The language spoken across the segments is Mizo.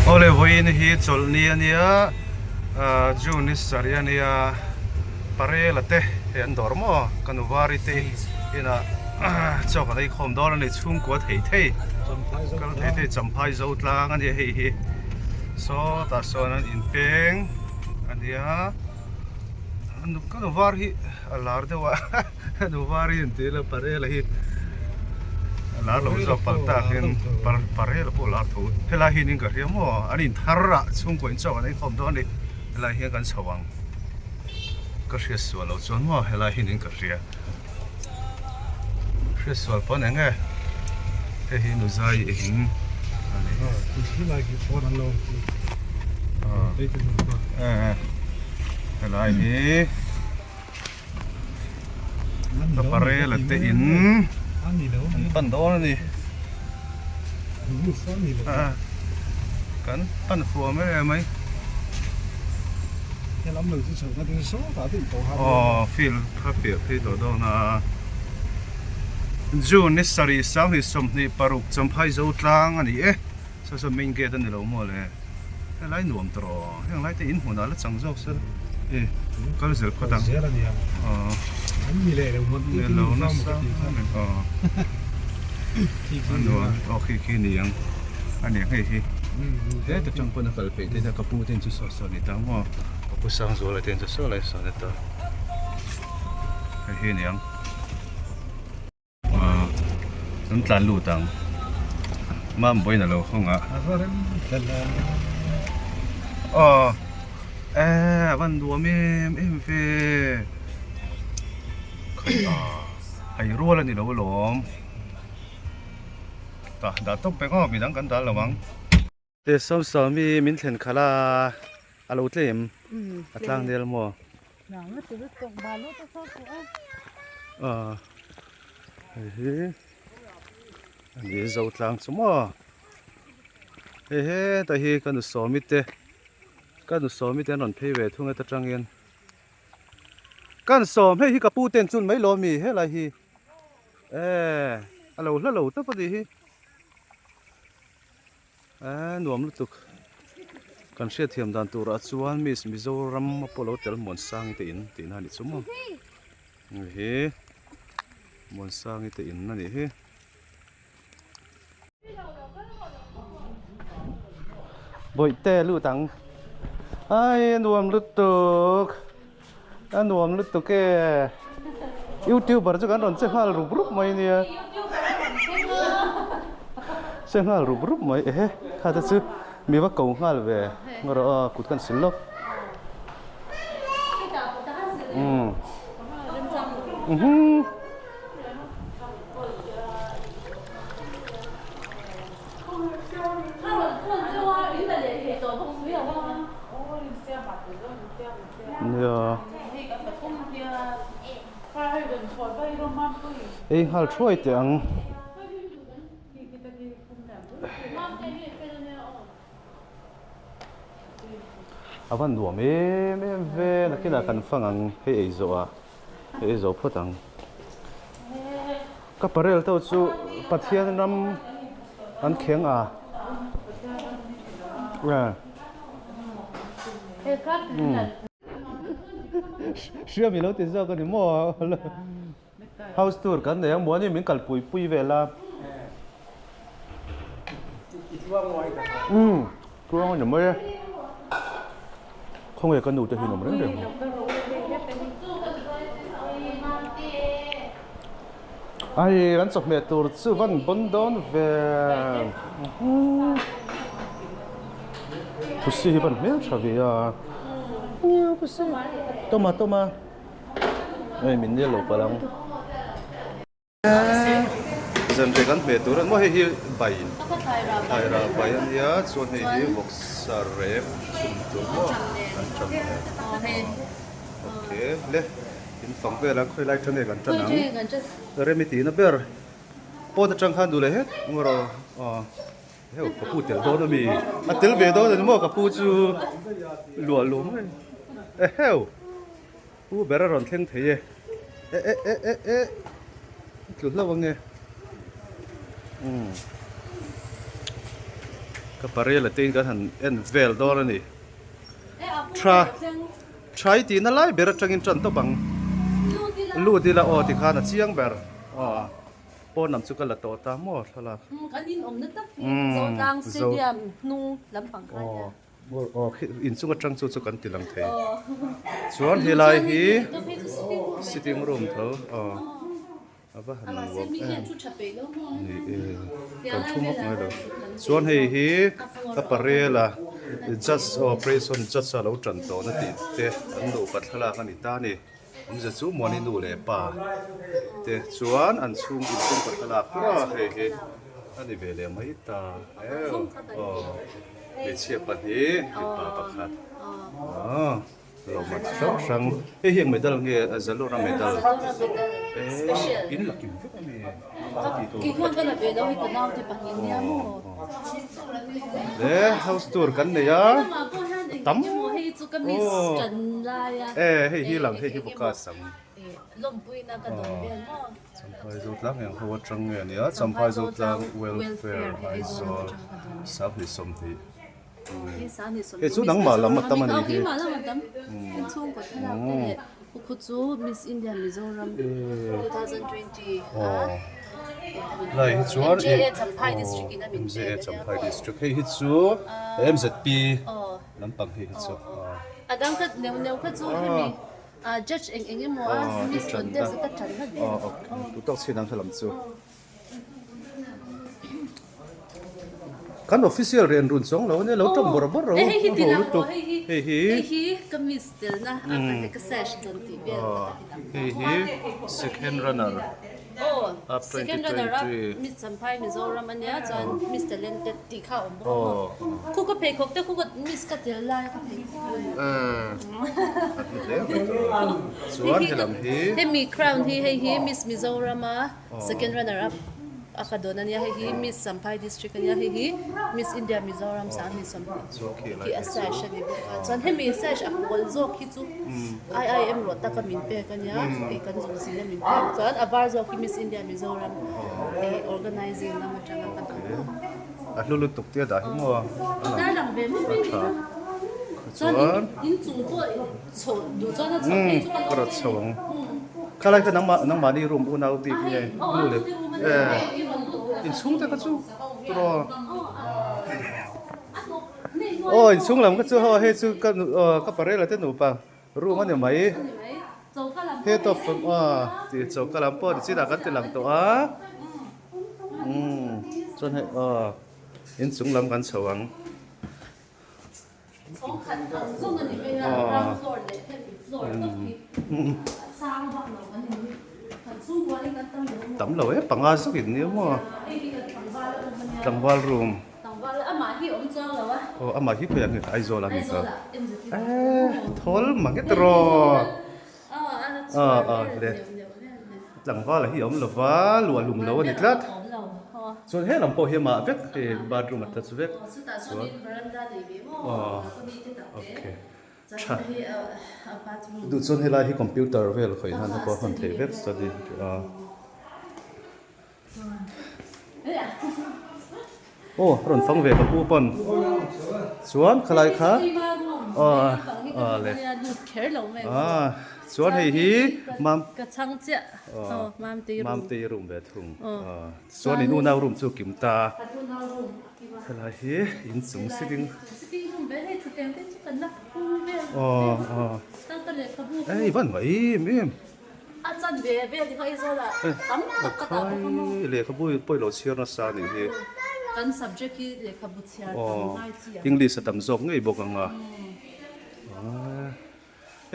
Awle vawiin hi chawlhni a nia June ni sarih a nia Parela te hei an dawr maw ka nuvari te inah chaw kan ei khawm dawn a ni chhungkua thei thei kal thei thei Champhai zo tlang a nia hei hi sawtah sawn an inpeng a nia ka nuvar hi a lar deuh a. Nu var hi an ti ila Parela hi a lar lo zawk palh tak hian Parela pawh a lar tho. Helai hi ning ka hria maw an in thar a chhungkaw in chawk an ei khawm dawn a ni. Helai hian kan chho ang ka hriat sual loh chuan maw helai hi ning ka hria. Hriat sual pawn eng nge hei hi Nuzai in a ni. Helai hi. Parela te in an pan dawn a ni kan pan fuam em mai aw field kha piah phei tawh dawn a June ni sarih sanghnih 26 Champhai zo tlang a ni e saw saw main gate a ni lo maw le. Helai nuam tawh rawh heng lai te in hmunah la chang zawk sir e kal zel phawt ang zel ania an ni leh lo hmun ti lo nasa a nuam aw khi khi ni ang a ni ang hei hi he ta tang pawn a kal peih te ka pu ten chu saw saw ni ta maw ka pu Sangzuala ten chu saw lai saw ni ta hei hi ni ang. An tlan lut ang mam vawiin a lo hawng a aw eh a van nuam em em ve hei rual a ni lo alawm tah dah tawp vek aw midang kan dah lo ang. Sawmsawmi min thlen khalh a, a lo tlem a tlang nel maw? Aw hei hi a ni zo tlang chu maw hei heta hi ka nu sawmi te ka nu sawmi te an rawn phei ve thung heta tangin kan sawm hei hi ka pu ten chun mai lawm mi helai hi e a lo hla lo tawp a nih hi. Eee nuam lutuk kan hriatthiam dan turah chuan miss Mizoram a pawh lo tel Muansangi te in tihna a ni chu maw hei hi Muansangi te in a nih hi. Bawihte lut ang ai a nuam lutuk a nuam lutuk e youtuber chu kan rawn che nghal rup rup mai nia che nghal rup rup mai ehe kha te chu mi va ko nghal ve ngaw rawh aw kut kan sil lawk umm uhum. Nia. Ei nghal thuai teh ang. A van nuam em em ve nakinah kan fang ang hei ei zawh ah hei ei zawh phawt ang. Ka parel to chu Pathian ram an kheng a. Hria mi lo ti zawk a ni maw? House tour kan nei ang muani min kalpui pui vel a. Umm tluang a ni mai e. Khawnge ka nu te hi an awm reng reng. Ai kan chawhmeh tur chu van bawn dawn ve Pusi hi van hmel tha ve a Pusi tawma tawma hei min nel lo palh ang Zanriah kan hmeh tur a maw hei hi bai thlai rah bai a nia chuan hei hi vawksa rep chhun tur maw an tan nen okay le. In fang vel a khawi lai tan nge kan tan ang rem i tihna ber pawn atang khan duh leh het maw rawh aw heuh ka pu tel dawn ami a tel ve dawn ani maw ka pu chu luah luh mai e heu pu ber a rawn thleng thei e e e e e e tlu hlauh ange umm. Ka parela te in kan han en vel dawn a ni. Tha tha i tihna lai ber atangin tan tawp ang. Lut ila aw tikhan a chiang ber. Aw pawn lam chu ka la tawh ta maw thlalak. Kan in awmna tak hi Zotlang Stadium hnung lampang kha nia. Aw khi inchung atang chu chu kan ti lang thei. Chuan helai hi sitting room tho aw. A va han nuam em ni e kan thu mawk mai lo chuan hei hi ka parel a judge aw prison judge a lo tan tawh na tih te an nupa thlalak a ni ta a ni awmzia chu muani nu leh pa te chuan an chhung inchhungkaw thlalak pawh a hei hi a ni ve leh mai ta aw hmeichhia pahnih mipa pakhat aw. Lawmman chi hrang hrang hei hi eng medal nge Zalura medal eh in la kim vek a mi le house tour kan nei a tam aw eh hei hi lang hei hi bawk a sam Champhai Zotlang eng ho atang nge a nia Champhai Zotlang welfare Aizawl 2020. Hei chu nangmah lam a tam a nih hi. Lai hi chuan MJA Champhai district hei hi chu MZP lampang hei hi chu. Tawk chin ang helam chu. Kan official rian run chuang lo ania lo tawng bawrh bawrh ro Hei hi a ti ho lang lutuk rawh hei hi hei hi hei hi ka miss telna a ka he ka sash dawn tih vel ka ti lang hei hi second runner aw up second runner up 2023 Miss Champhai Mizoram ania chuan Miss Talented tih kha a awm bawk a aw maw khu ka pheikhawk te khu ka miss ka tel lai a ka pheikhawk a hlu hle mai tawh chuan helam hi hemi crown hi hei hi Miss Mizoram a Second runner up a ka dawn ania hei hi Miss Champhai district ania hei hi Miss India Mizoram 2020 hi a sash a ni bawk a chuan hemi sash a pawl zawk hi chu IIM rawh taka min pek ania hei kan zuk zin a min pek chuan a var zawk hi Miss India Mizoram hei organizing lam atanga ka dawn a hlu lutuk te a dah hi maw a lang ve mai mai a tha chuan inchung pawh Chho duh chuan a chho phei chu ka ka rawt chho ang. Khalai kha nangmah nangmahni room unau bik nge nu leh eh inchhung te kha chu turaw aw inchhung lam kha chu haw hei chu ka nu aw ka parela te nupa room a ni mai head of aw tih choka lam pawh nichinah kan ti lang tawh a umm chuan hei aw inchung lam kan chho ang. Tam lo e panga zawk in nia maw tlangval room aw amah hi khawiah nge Aizawl ah mi ka eh thawl mang e tiraw ah ah le tlangval hi a awm lo va luah lum lo a ni tlat. Chuan he lam pawh hi amah vek hei bathroom a touch vek chuan aw okay tha duh chuan helai hi computer vel khawih nan te pawh a hman theih vek study a aw a rawn fang ve ka pu pawn chuan khalai kha aw aw le ah chuan hei hi mam ka chhang chiah aw mamtei room ve thung Chuan in unau room chu kim ta. Helai hi inchung sitting. Aw aw. Ei van mai em em. Khai lehkhabu pawh i lo chhiar nasa anih hi. Aw English a tam zawk ngei bawk ang a.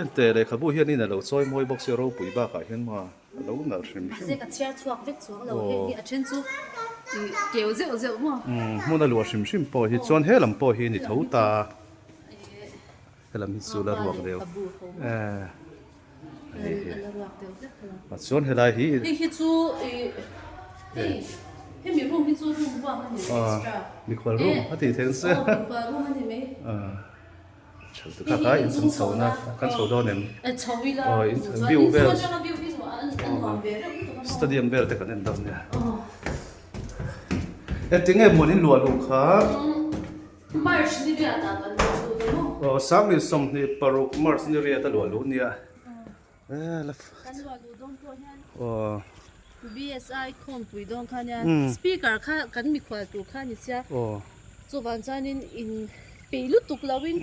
Enteh lehkhabu hian in a lo chawi mawi bawk sia ropui bakah hian maw. A lo nalh hrim hrim. Mahse ka chhiar chhuak vek chuang lo hei hi a then chu i keu zeuh zeuh maw. Umm hmun a luah hrim hrim pawh hi chuan he lam pawh hi ni tho ta. He lam hi chu la ruak deuh. Eh hei hi. A chuan helai hi. Hei hi chu i hei hemi room hi chu room ruak a ni extra. Mikhual room a tih theih ang che. Aw mikhual room a ni mai. Kha kha inchung chho na kan chho dawn em? Aw view vel stadium vel te kan en dawn nia. Engtin nge muan in luah luh kha? March ni riat ah kan luah lut a maw? Aw 2026 March ni riat a luah luh nia. Kan luah luh dawn pawh hian BSI khawmpui dawn kha nia speaker kha kan mikhual tur kha ni sia chuvang chuanin in peih lutuk loin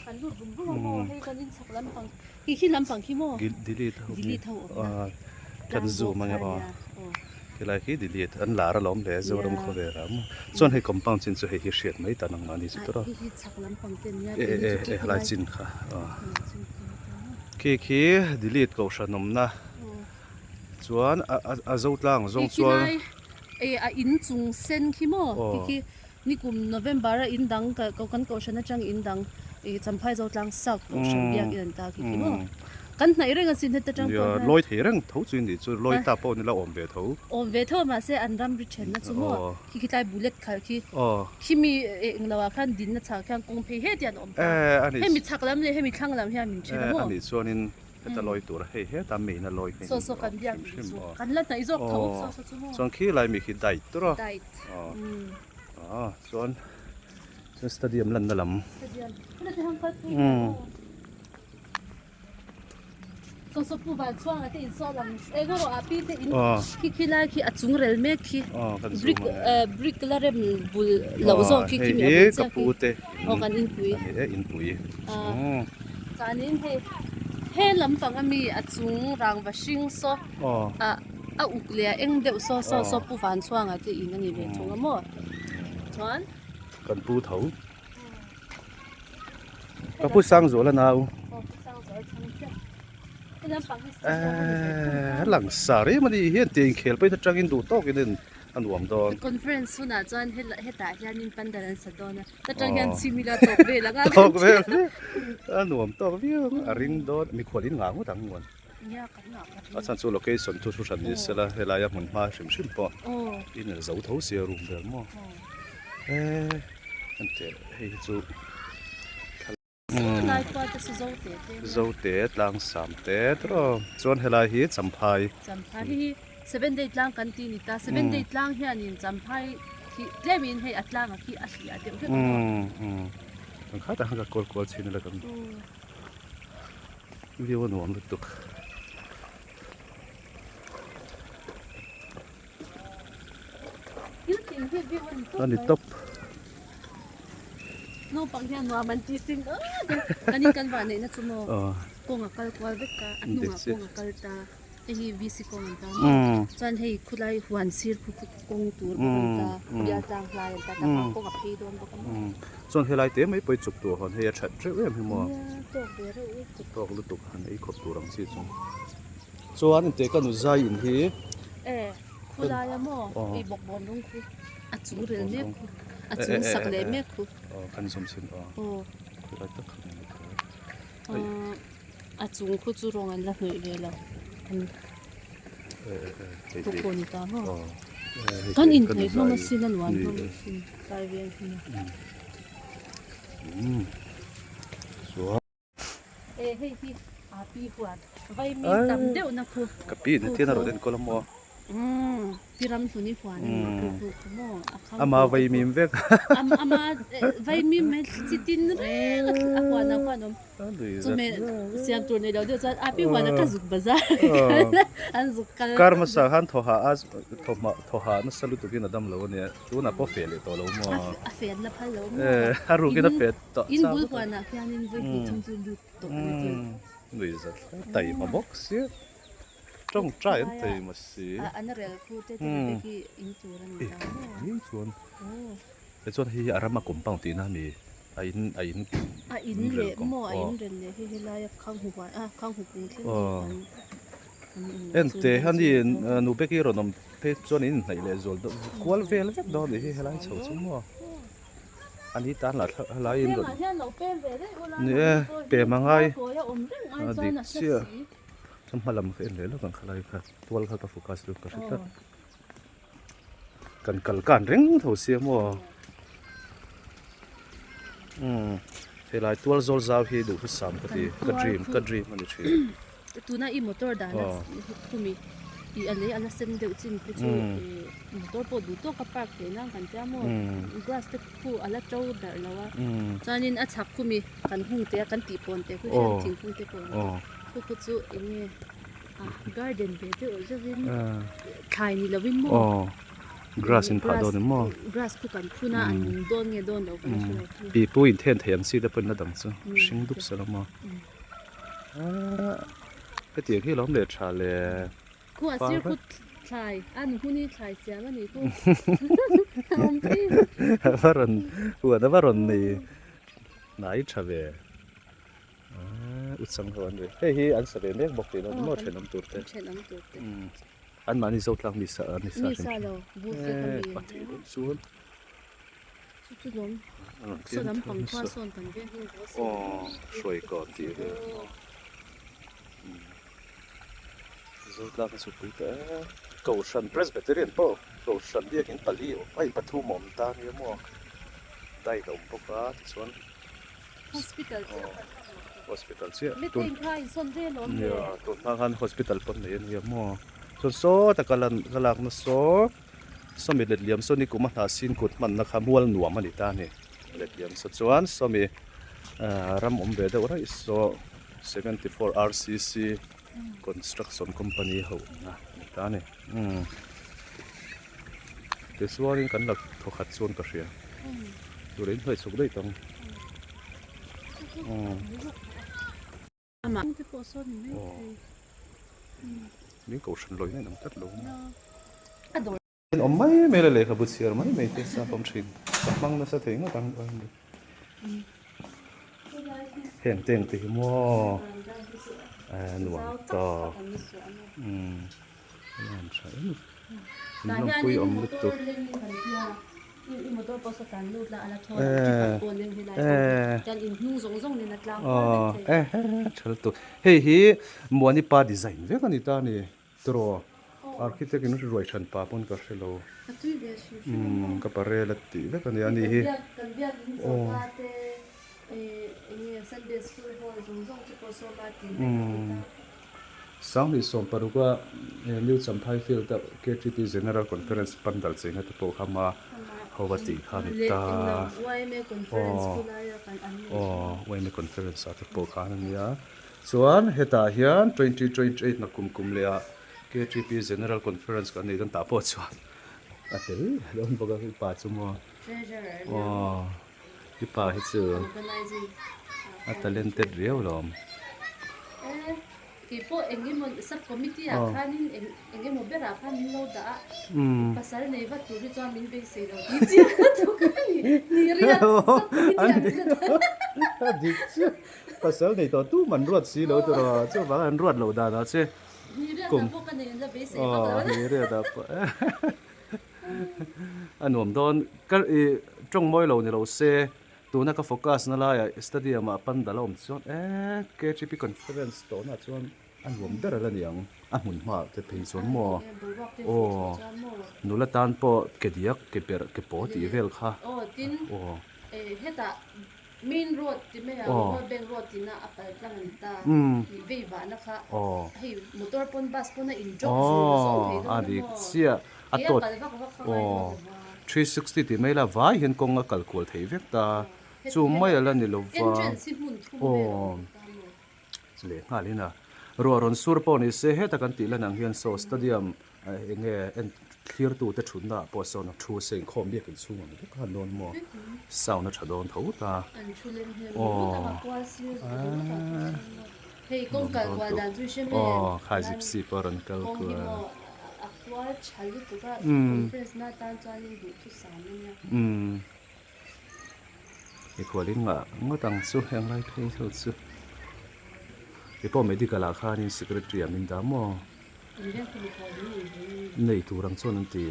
kan lut rum rum a maw hei kan inchhak lampang hi khi lampang khi maw delete ho awmna kan zoom anga aw helai khi delete an lar alawm hle Zoram khawvel ah maw chuan hei compound chin chu hei hi hriat mai tan ang mahni chu tur a hei hi chhak lampang te ania e helai chin kha Khi khi delete kohhran awmna chuan a zo tlang zawng chuan. Khi lai a in chung sen khi maw khi khi nikum November a in dang kan kohhran atang in dang Champhai zo tlang South kohhran biak in an ta khi khi maw kan hnaih reng asin heta tang pawh hian. Lawi thei reng tho chu ni chu lawi ta pawh nila awm ve tho. Awm ve tho mahse an ram ri thenna chu maw khi khi tlai bullet khalh khi. Khimi eng lo ah khan dinna chhak hian kawng phei het hian a awm ta. Hemi chhak lam leh hemi thlang lam hian min then a maw? E anih chuanin heta lawi tur a hei heta main a lawi Saw saw kan biak duh chu kan la hnaih zawk tho saw saw chu maw? Chuan khi lai mi khi dait tur a. Dait. Aw chuan chuan stadium lanna lam. Stadium. Heta te han kal phei hle maw? Sawsawpu van chhuanga te in saw lang eng erawh ah pi te in khi khi lai khi a chung rel mek khi brick brick la rem bul lo zawk khi khi mi a bul chiah khi aw kan inpui chuanin hei he lampang ami a chung rangva hring saw ah a uk leh a eng deuh saw saw sawpu van chhuanga te in a ni ve thung a maw chuan kan pu tho. Ka pu sang zual a nau. Eee lang sar em a ni hian tiang inkhel pawhin atangin duh tawkin in a nuam dawn. Conference hunah chuan hetah hianin pandal an sa dawn a atang hian chhim ila tawk vel ang a. Tawk vel a nuam tawk viau ang a ring dawn mikhual in ngah ngawt ang nuan. A chhan chu location chu thu hran ni sela helaia hmun hma hrim hrim pawh in en zo tho sia room vel maw eee enteh hei hi chu Zote tlang sam te tiraw chuan helai hi Champhai Champhai hi hi seven day tlang kan ti ni ta seven day tlang hianin Champhai khi tlemin hei a tlangah khi a hliah deuh hlek a maw. Kan khatah khan ka kual kual chhin ila kan. View a nuam lutuk. A ni tawp. Naupang hian nuam an ti sin kan in kan vah neihna chu maw kawng a kal kual vek a a hnungah kawng a kal ta. Hei hi VC kawng an ta maw? Chuan hei khulai huan sir khu khu kawng tur bawk an ta, bial tlang hlai an ta, tah khan kawng a phei dawn bawk a maw? Chuan helai te mai pawh i chuk tur hawn hei a that reuh em hi maw? Nia, tawk ve reuh e. Tawk lutuk han ei khawp tur ang chi chu. Chuan inteh ka nu zai in hi. E, khulai a maw? Ei bawk bawn rawng khu. A chung rel mek khu. A chung sak leh mek khu. Aw, kan zawm chhin aw. Khulai tak khan ani tawh. A chung khu chu rawng an la hnawih ve lo an pawh ni ta maw kan inhnaih hlawm asin a nuam hlawm asin tlai veng hi e hei hi a pi huan vaimi tam deuh na khu ka pi na thian a rawn enkawl a maw Pi Ramhluni huan a nih khu khu khu maw a khang Ama vaimim vek. Ama vaimim mai chi tin reng a huan ah khuan awm. Chumi siam tur nei lo deuh chuan a pi huan ah ka zuk bazar an zuk kal. Kar hmasa khan thawha a thawhma thawha nasa lutukin a dam lo a nia tunah pawh feh leh tawh lo maw. A feh an la phal lo maw. A rukin a feh tawh. In bul huan ah khianin vawi hnih thum chu lut tawh a ni tih. Nui zat taima bawk sia. Tawngtai an thei maw si. An rel khu te te te khi in tur a ni ta maw. Ni chuan. He chuan hei hi a rama compound tihna a ni. A in a in A in leh maw a in rel leh hei helai a khang hu huan a khang hu kung thleng hi an an in En te hani nu beki rawn awm phei chuan in inhnaih leh zual dawn kual vel vek dawn a nih hi helai chho chu maw. Ani tan lah helai in rawn ni e pem a ngai a dik chiah. Chuan hma lam ka en leh lawk ang khalai kha tual kha ka focus lut ka hre tlat kan kal kan reng tho sia maw umm helai tual zawl zau hi duhthusam ka ti ka dream ka dream a ni thin tuna i motor dana khumi. I a lei a la sen deuh chin te chu motor pawh duh tawk a park theih nan kan tia maw grass te khu a la to darh lo a chuanin a chhak khumi kan hung te a kan tih pawn te khu hian thingkung te pawh a awm khu khu chu eng nge ah garden ve deuh deuhin thlai ni lovin maw grass in phah dawn em maw grass khu kan phun a an dawn nge dawn lo kan hre lo pipu in then thei ang chi te pawhin la dang chu hring dup sela maw. Hetiang hi lawm leh tha le. Khu a sir khu thlai a nu hmun hi thlai siam a nih khu. Awm phei. A rawn huan a va rawn nei hnai tha ve. U chang ho an ri. Hei hi an sa ve mek bawk tih lo maw thenawm tur te. Thenawm tur te. An mahni zo tlang mi sa ni sa. Mi sa lo bu fe ka mi. A thei deuh chuan. Chu chu lawm saw lampang khua sawn kan veng hi ni aw hruai kawn tih vel Zotlak a chhukpui ta e Kohhran Presbyterian pawh Kohhran biakin pali ai pathum a awm ta nia maw dai a awm bawk a tichuan Hospital chiah Hospital chiah tun nia tun hma khan hospital pawn nei a nia maw chuan sawta ka lan ka lakna saw. Sawmi letliam saw ni kum a hna sin kut hmanna kha mual nuam a ni ta a ni. Letliam saw chuan sawmi ram awm ve deuh raih saw 74 RCC Construction Company ho awmna a ni ta a ni. Umm tichuanin kan la thawkhat chuan ka hria. Tur in hnuai chhuk daih tawng. Umm. Min kohhran lawih na inang tlat lo in awm mai mai la lehkhabu chhiar mai mai te sa awm thin ka hmang nasa thei ngawt ang heng te ang te hi maw nuam tawk umm nuam tha em in lawmpui awm lutuk. Hei hi Muani pa design vek a ni ta a ni tiraw architect in ruai than pa pawn ka hre lo umm ka parel a tih vek a ni a ni hi aw umm. Sanghnih sawmparuka New Champhai Field a KTP General Conference pandal chengna te pawh kha ma ho a tih kha a ni ta. Aw aw yma Conference ah te pawh khan a nia. Chuan hetah hian 2028 na kum kum leh ah KTP General Conference kan nei dawn tah pawh chuan a tel dawn bawk a i pa chu maw. Aw. I pa hi chu a talented riau lawm. Kei pawh eng emaw sub committee ah khanin eng emaw berah khan min lo dah a, pasal nei vat tur hi chuan min beisei lo tih chiah a thuk a ni. Ni riat sub committee ah min la dah. A dik chiah. Pasal nei tawh tu man ruat si lo tawh chuvang an ruat loh dan ah che. Ni riat ah pawh ka nei la beisei vak lo. Ni riat ah pawh. A nuam dawn ka i tawng mawi lo ni lo se tuna ka focus na laiah stadium ah pandal a awm chuan e KGP conference tawhna chuan a nuam ber a la ni ang a hmun hma te phei chuan maw aw nula tan pawh ke diak ke perh ke paw tih vel kha aw. Main road ti mai ang World Bank road tina a pal tlang a ni ta tih vei vahna kha hei motor pawn bus pawn a in drop zung zung thei dawn a maw kei a kal vak vak kha ngai dawn lo va. 360 ti mai la vai hian kawng a kal kual thei vek ta chu mai a la ni lo va Entrance hi hmun thum vel a awm ta maw. Leh nghalin a ruah rawn sur pawh ni se heta kan tih lan ang hian saw stadium Eng nge en thlirtute thutna ah pawh sawn a thu se inkhawm biak inchhung ang vek a han dawn maw? Sound a tha dawn tho ta. An thu lem hmel ringawt a, kual sir ringawt ah thu sawn maw? Hei kawng kal kual dan chu i hre mai em? Aw khai gypsy pawh a rawn kal kual. Kawng hi maw a kual tha lutuk a, conference na atan chuanin duhthusam a nia. Umm mikhualin ngah ngawt ang chu heng lai phei ho chu. Keipawh medical ah khanin secretary ah min dah maw? Nei tur ang chuan an ti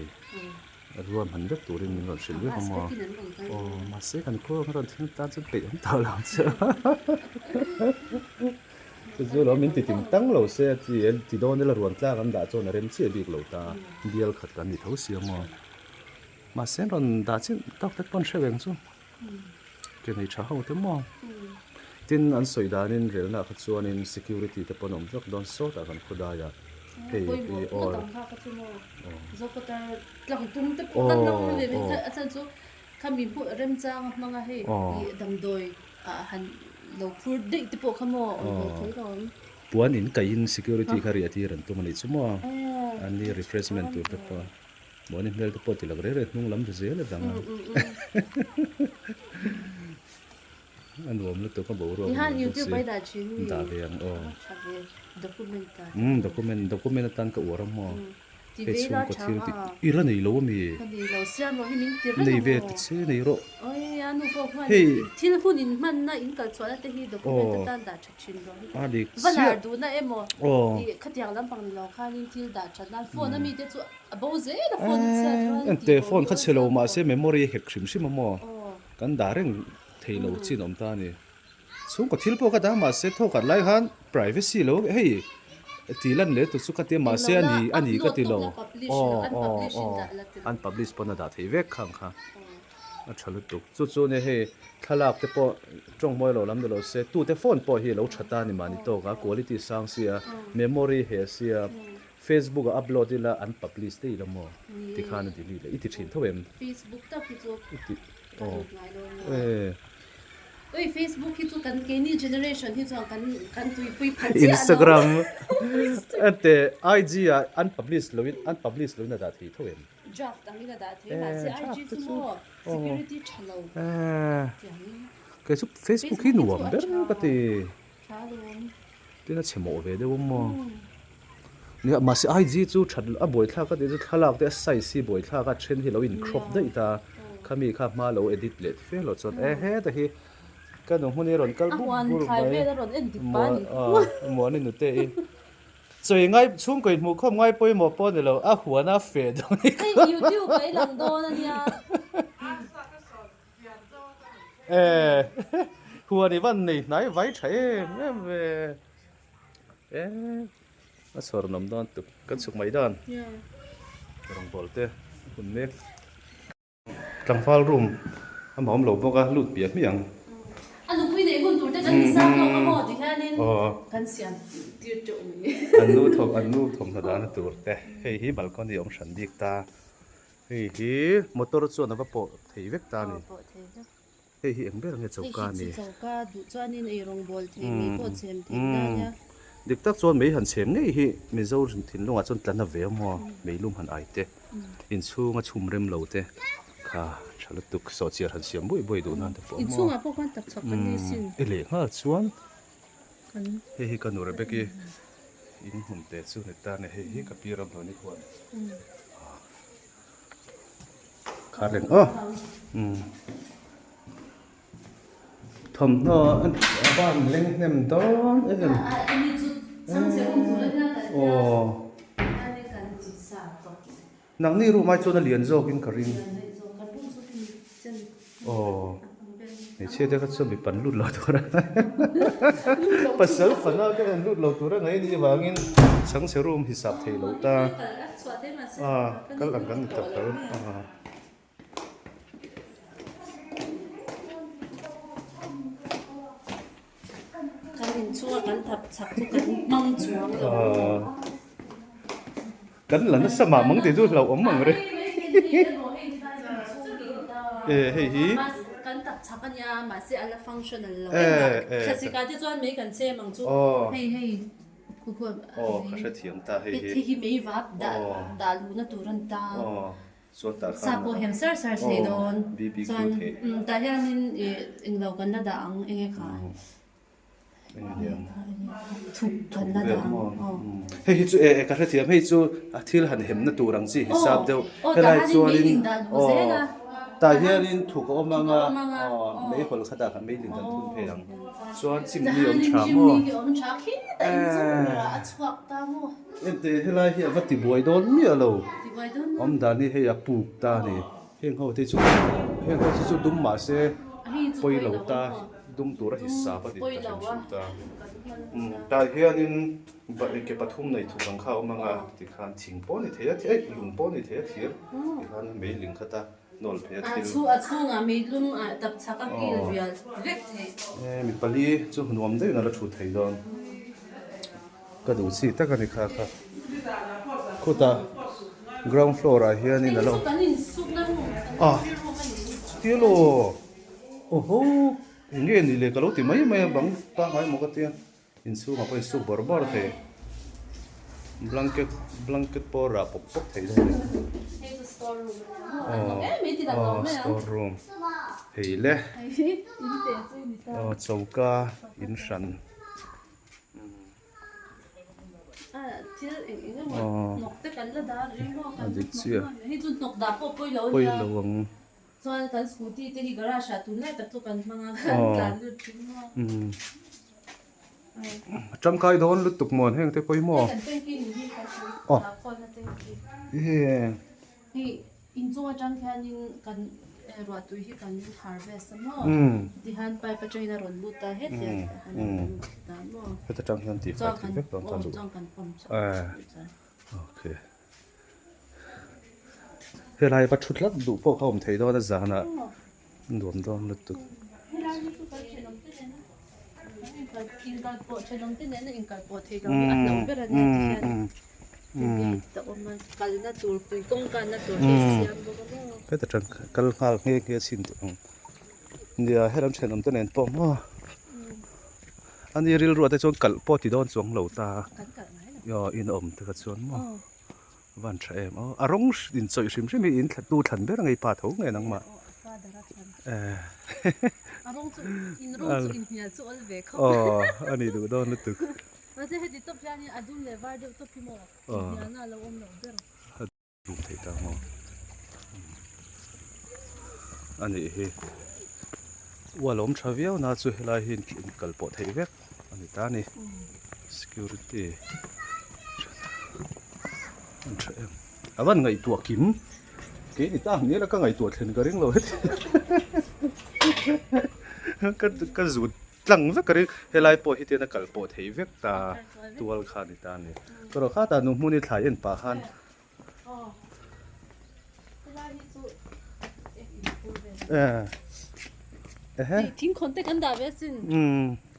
ruahman vek turin min rawn hrilh vek a maw? Aw mahse kan khua ang rawn thleng tan chuan peih awm tawh lo ang chu chu chu lo min ti tim tang lo se a ti ti dawn ila ruan tlak an dah chuan a rem chiah bik lo ta bial khat kan ni tho si a maw? Mahse an rawn dah chin tawk te pawn hre veng chu ke nei tha ho te maw? Tin an sawi danin relna kha chuanin security te pawn awm vek dawn sawtah kan khawdaiah. Hei hi Pawimawh aw. ngawt ang kha kha chu maw. Zokhawthar tlang tum te pawh kan lang ve mai kha a chhan chu khami hmuh remchang a hmang a hei ih damdawi ah han lo phur daih te pawh kha maw awm ve thei lo ang. Puan in kaihin security kha riah tir an tum a nih chu maw. An ni refreshment tur te pawh. Mahni hmel te pawh ti lak reng reng hnung lam ta zel a dang a. A nuam lutuk a boruak a nuam bawk si. Dah ve ang aw. Umm document document atan ka uar a maw. Hei chhungkaw thil tih i la nei lo a mi? Nei ve ta che nei rawh. Hei. Aw. A dik chiah. Aw. Engte phone kha chhe lo mahse memory a hek hrim hrim a maw? Kan dah reng thei lo chin awm ta a ni. Chhungkaw thil pawh ka dah mahse thawkhat lai khan privacy lo hei ti lan leh tur chu ka tia mahse a ni a ni ka ti lo. Aw aw aw an publish pawn a dah thei vek khang kha a tha lutuk. Chu chu nia hei thlalak te pawh tawng mawi lo lam ni lo se tute phone pawh hi a lo tha ta a ni mahni tawk a quality sang sia memory he sia Facebook ah upload ila an publish daih lo maw? Ti khan a delete leh i ti thin tho em? Facebook tak hi chu I ti ka aw lut ngai lo maw? E. Oi Facebook hi chu kan keini generation hi chuan kan kan tuipui pha chiah lo. Instagram ente IG ah an publish lo in an publish lo in a dah thei tho em? Draft ang in a dah thei E mahse IG draft chu te chu maw aw security tha lo e tiang in. Kei chu Facebook hi Facebook hi chu nuam a ber tha ka ti. tha alawm. Tin a chhe mawh ve deuh a maw? Nia mahse IG chu that a buaithlak a tih chu thlalak te a size hi buaithlak a then hi lo in crop daih ta khami kha hma lo edit leh fe lo chuan e heta hi ka nu hmun hi rawn kal buk bur mai muani nute i chawi ngai chhungkaw in hmuh khawm ngai pawimawh pawh ni lo a huan a feh dawn i Hei YouTube a i lang dawn a nia. E huan i van nei hnai vai tha em em ve e a chhawr nawm dawn tuk kan chhuk mai dan rawngbawl te hun mek tlangval room a mah awm lo bawk a lut piah hmiah ang. A nupui neih hun tur te kan ti sang lawk a maw ti hianin kan siam tir teuh mai. An nu thawm an nu thawmhnaw dahna tur te hei hi balcony awm hran bik ta. Hei hi motor chuan a va pawh thei vek ta a ni. Hei hi eng ber nge choka a ni? Hei hi chu choka duh chuanin ei rawng bawl thei mei pawh chhem thei ta nia. Dik tak chuan mei han chhem ngei hi Mizo thinlungah chuan tla na ve a maw? Meilum han ai te, inchhunga chhum rem lo te kha tha lutuk sawhchiar han siam buai buai duh nan te pawh a maw? Inchhungah pawh khan tak chhak kan nei sin. I leh nghal chuan hei hi ka nu Rebecca-i in hmun te chu ni ta a ni. Hei hi ka pi ram lo ni khuan. Khar reng aw thawmhnaw a ban leng hnem dawn em aw nangni room ai chuan a lian zawk in ka ring aw hmeichhia te kha chuan mi pan lut lo tur a pasal fanau te an lut lo tur a ngaih anih avangin chhangchhe room hisap thei lo ta a kal ang kan ni tak tho a. Kan inchhunga kan thap chak chu kan hmang chuang lo. Kan la nasa mah mang tih chu hlauhawm ang reng. E hei hi. Kan tak chak a nia mahse a la functional lo em a. Thlasika te chuan mei kan chem ang chu. Hei hei khu khu. Aw ka hrethiam ta hei hi. Hei hi mei vap dah dah luhna tur a ni ta. Chuan tah khan Sa pawh hem sar sar thei dawn. BBQ Chuan thei. Tah hianin ih englo kan la dah ang enge kha. Thup kan la dah ang. Aw. Hei hi chu e ka hrethiam hei chu a thil han hemna tur ang chi hisap deuh. Aw Helai tah hianin chuanin meiling dah luh zel a. aw tah hianin thuk a awm ang a Thuk a awm ang a. aw meihawl kha tah khan meiling kan thun phei ang. Chuan Tah chimni a awm hianin tha maw? chimni hi a awm tha khitah inchung berah a chhuak ta maw? Ente helai hi a va tibuai dawn miah lo. Tibuai dawn maw? Awm dan hi hei a puk ta a ni. Heng ho te chu heng ho te chu dum mahse pawi lo ta dum tur a hisap a dik ta hrim hrim ta. Umm tah hianin ke pathum nei thuk ang kha a awm ang a tikhan thing pawh a ni thei a ei lung pawh a ni thei a thir tikhan meiling kha ta nawl phei a thil. A chhungah meilum ah tapchhak a kil rial vek thei. E mi pali chu nuam deuhin a la thut thei dawn. Ka duh chi tak a ni kha kha. Khutah ground floor ah hianin a lo ah chutia law awhaw eng nge ni le ka lo ti mai mai a bang pangngai emaw ka tia inchhungah pawh insuk bawrh bawrh thei blanket blanket pawh rah pawp pawp thei dawn a ni aw store room hei le aw choka in hran. A dik chiah pawi lo ang. A tangkai dawn lutuk maw heng te pawimawh aw ehe. Hei inchung atang hianin kan ruahtui hi kan harvest a maw tihian pipe atangin a rawn lut a hetiang ah hian a rawn lut ta maw heta tang hian tih fai thei vek dawn ta luh chuan kan pump chhuak chuan okay helai va thu tlat duh pawh kha awm thei dawn a zanah nuam dawn lutuk helai hi chu kan thenawm te nena inkal pawh thenawm te nena inkal pawh thei lo hi a hlauh ber a nia tihian gate a awm a kalna tur pui kawng kanna tur hi a siam bawk a maw heta tang kal nghal nghe nghe chin teh ang nia helam thenawm te nen pawh maw ani rilru ah te chuan kalh pawh ti dawn chuang lo ta aw inawm te kha chuan maw. Van tha em aw. A rawng inchawih hrim hrim hi in thla tu thlan ber ngei pa tho nge nangmah. Eh. A rawng chu in rawng chu inhnial chu awl ve khawp. Aw a ni duh dawn lutuk. Mahse heti tawp hianin a dum leh var deuh tawp hi maw inhnialna a lo awm loh ber. Rum thei ta maw. A nih hi. Ual awm tha viau na chu helai hi inkal pawh theih vek a ni ta a ni. Security an tha em a van ngaihtuah kim kei ni ta ang nila ka ngaihtuah thlen ka ring lo heti ka ka zut tlang vek ka ring helai pawh hi tian a kal pawh thei vek ta tual kha ni ta a ni erawh kha ta nu hmun i thlai en pah khan Thingkhawn te kan dah ve asin.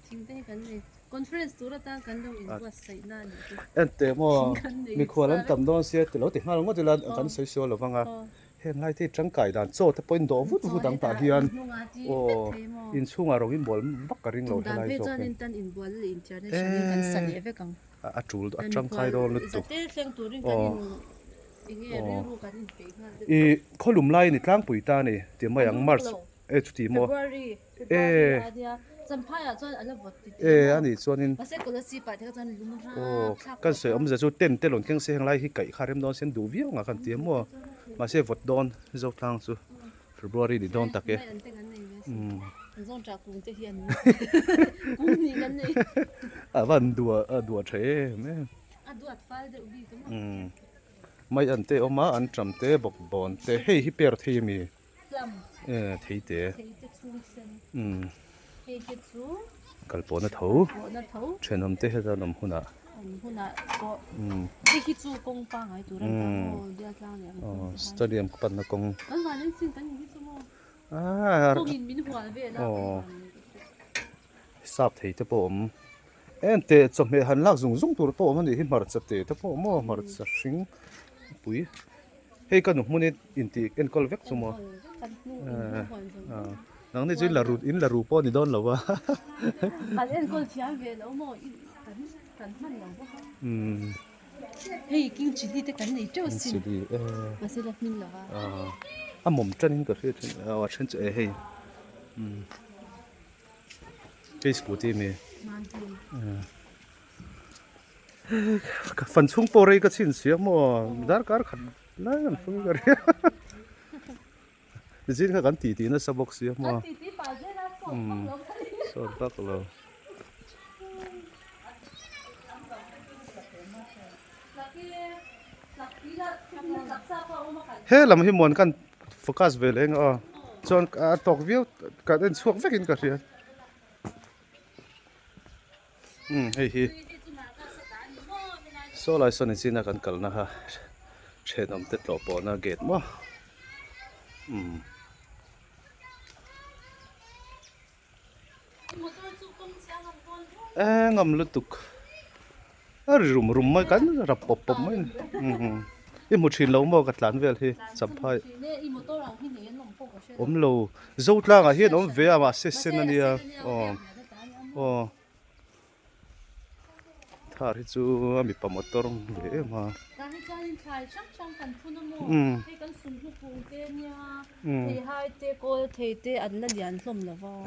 Thing te hi kan nei. Conference tur atan kan lo inbuatsaih na a nih chu. Ente maw mikhual an tam dawn sia ti lo ti nghal ngawt ila kan sawi sual lo vang a. Heng lai te hi tangkai dan chaw te pawhin dawh vut vut ang tah hian aw inchhungah rawng inbual vak ka ring lo helai zawk hian. A tul a tangkai dawn lutuk aw i khawlum lai a ni tlangpui ta a ni ti mai ang march e chuti maw e e a nih chuanin aw kan sawi awmzia chu tent te rawn keng se heng lai hi kaih kha rem dawn se an duh viau ang a kan ti a maw mahse vawt dawn Zotlang chu. February ni dawn tak e. A van dua a dua tha em em. Mai an te awm a an tam te bawk bawn te hei hi per thei ami e thei te kal pawhna tho thenawm te heta an awm hunah. Stadium panna kawng sap thei te pawh a awm en teh chawhmeh han lak zung zung tur pawh a awm a nih hi hmarcha te te pawh maw hmarcha hring pui hei ka nu hmun hi intih enkawl vek chu maw nangni chu in la ru in la ru pawh a ni dawn lo a. Kan hman lo bawk a. Hei king chilli te kan nei teuh sin. Chilli e. Mahse la hmin lo a. A mawm tan in ka hria thin a a then chu e hei. Hei scooty mi. Ka fan chhung pawh rei ka chhin sia maw darkar khat lai an fung ka ria. Zin kha kan tih tih nasa bawk sia maw. Kan tih tih pah zel a sawt vak lo kha ni. Sawt vak lo. He lam hi muan kan focus ve leh eng a chuan a tawk viau kan en chhuak vekin ka hria. Umm hei hi saw lai sawn inchina kan kalna kha thenawm te tlawh pawhna gate maw umm. E ngam lutuk. A ri rum rum mai kan rap pawp pawp mai i hmu thin lo maw ka tlan vel hi champhai awm lo Zotlangah hian awm ve a mahse sen a nia aw aw thar hi chu a mipa motor ve em a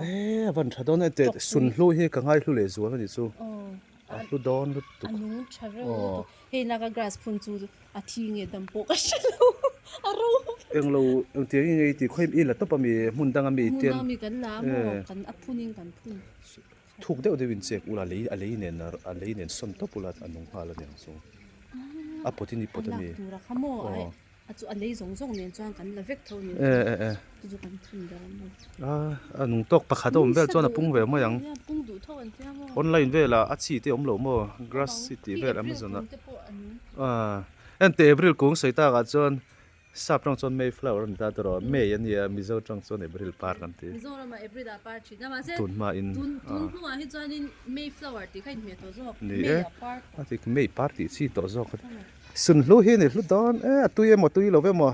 e a van tha dawn e teh sunhlu hi ka ngaihlu leh zual a nih chu. A hlu dawn lutuk. A nung tha reuh lutuk. Hei laka grass phun chu a thi nge dam pawh ka hre lo. A ro. Englo engtiang nge i tih khawi i la tawp ami hmun dang ami ten. Hmun dang ami kan la maw kan a phun in kan phun. Thuk deuh deuh in chek ula lei a lei nen a lei nen sawn tawp ula a nung nghal aniang chu. A pawt in i pawt ami. A lak tur a kha maw. A chu a lei zawng zawng nen chuan kan la vek tho ni. Chu chu kan phun ber a maw. A a nung tawk pakhat a awm vel chuan a pung ve mai ang. Pung duh tho an tia maw. Online velah a chi te awm lo maw grass city vel Amazon ah. A enteh April kung sawi tak ah chuan sap tang chuan Mayflower a ni ta tawh a May a nia Mizo tang chuan April par kan ti. Mizoram ah April ah par thin a mahse tun hma in tun tun hnuah hi chuanin Mayflower tih kha inhmeh tawh zawk. Ni e a ti May par tih chi tawh zawk. Sunhlu hi ni hlu dawn e a tui emaw tui lo emaw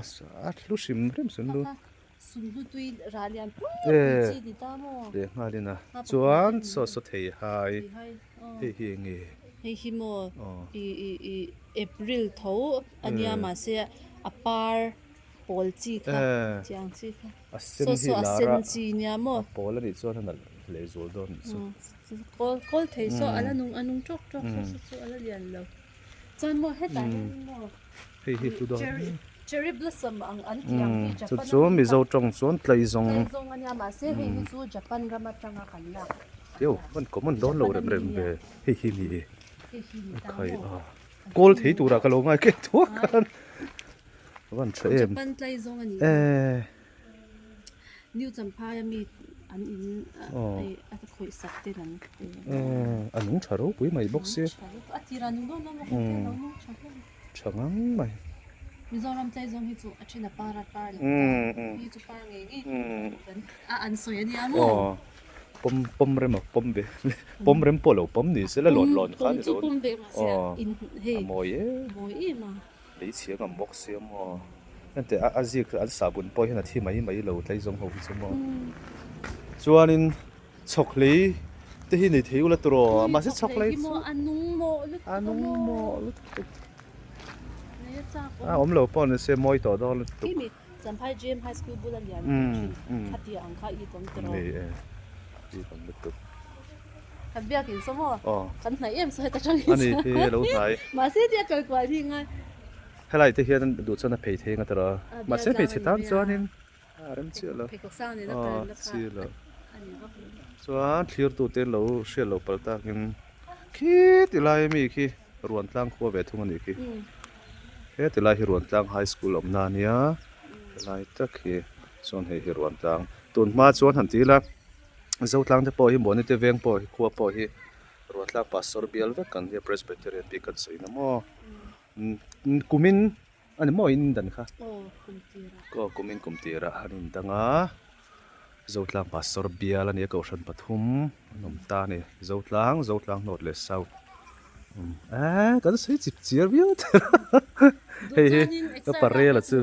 a hlu hrim hrim sunhlu. Sunhlu tui rah lian pui pui chi ni ta maw. Leh nghalin a chuan saw saw thei hai hei hi eng nge. Hei hi maw i i i April tho ania mahse a par pawl chi kha chiang chi kha. A sen hi lar a a sen chi nia maw. A pawl anih chuan a nalh leh zual dawn anih chu. Kawl kawl thei saw ala nung a nung tawk tawk saw saw chu ala lian lo. Chuan maw hetah hian maw Hei hi hlu dawn cherry cherry blossom ang an tih ang hi Japan chu chu Mizo tawng chuan tlaizawng tlaizawng ania mahse hei hi chu Japan ram atanga kan lak Yo an common dawn lo rem rem ve hei hi ni e khai a kawl thei turah ka lo ngai kek thuak khan van tha em Japan tlaizawng ani e New Champhai ami an in a khawih sak ten an pe a nung tha ropui mai bawk sia a tirah nung dawn dawn bawk a lo nung tha hle tha ngang mai Mizoram tlaizawng hi chu a then a par a par lo hi chu par ngei ngei kan a an sawi ania maw pawm pawm rem a pawm ve pawm rem pawh lo pawm ni se la lawn lawn kha ni lo pawm ve mahse in hei a mawi e mawi em a Lei chhiang ang bawk sia maw? Hente a zik an sahbun pawh hian a thi mai mai lo tlaizawng ho hi chu maw? Chuanin chhawkhlei te hi nei thei ula turaw? Mahse chhawkhlei chu a nung mawh lutuk a nung mawh lutuk a awm lo pawh ni se mawi tawh dawn lutuk. Khi Champhai GM High School bula lian tawh thin khatia ang kha i tawm tiraw? Nei e, i tawm lutuk. Kan biakin saw maw? Kan hnaih em saw heta tangin A ni hi lo hnai. Mahse tia kal kual hi ngai. Helai te hian duh chuan a phei thei nga tiraw? Mahse hmeichhe tan chuanin a rem chiah lo. Pheikhawk sang nena kal na kha a ni vak lo. Chuan thlirtute lo hriat lo palh takin khi ti lai ami khi Ruantlang khua ve thung a nih khi. He ti lai hi Ruantlang High School awmna a nia. Helai tak hi chuan hei hi Ruantlang. Tun hma chuan han ti ila Zotlang te pawh hi Muani te veng pawh hi khua pawh hi Ruantlang Pastor bial vek kan nia Presbyterian bik kan sawi na maw. Kumin a ni maw in dan kha? Aw kumin kum tirah an indang a. Zotlang Pastor bial a nia Kohhran pathum an awm ta a ni. Zotlang, Zotlang North leh South. Eee kan sawi chip chiar viau teh a hei hi ka parel a chu.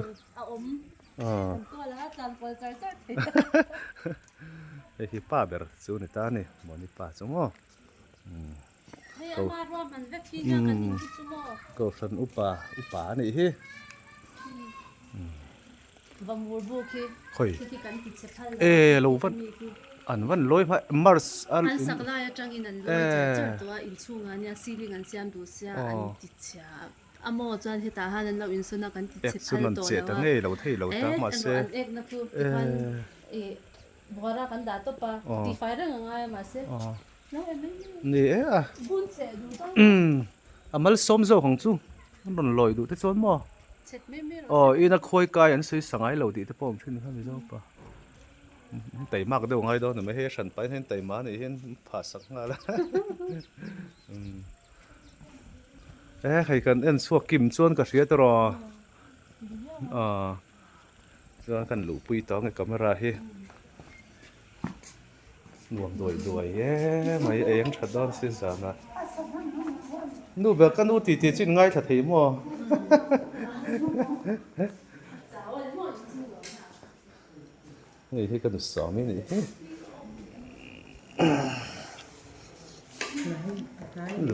Hei hi pa ber chu a ni ta a ni Mawni pa chu maw. Kohhran upa upa a nih hi. Khawi e lo van an van lawi hma Mars an sak lai atangin an lawi char char tawh a inchhungah ania ceiling an siam duh sia an ti chhia a maw chuan hetah han an lo insawn a kan ti chhe phal tawh lo a e an ek na chu tikhan i buara kan dah tawp a tifai reng a ngai a mahse Ni e a. A malsawm zawk ang chu. An rawn lawi duh te chuan maw? Aw ina khawi kai an sawi sa ngai lo tih te pawh awm thin kha Mizo pa. Taimak deuh ngai dawn a ni mai hei a hran pahin hian taima a nih hian phah sak nghal a. E hei kan en chhuak kim chuan ka hria tawh. Aw chuan kan luhpui tawh ang e camera hi. Nuam duai duai e mai eng tha dawn si zan a. Nu ber ka nu tih tih chu in ngaithla thei maw? Hei hi ka nu sawm i nih hi.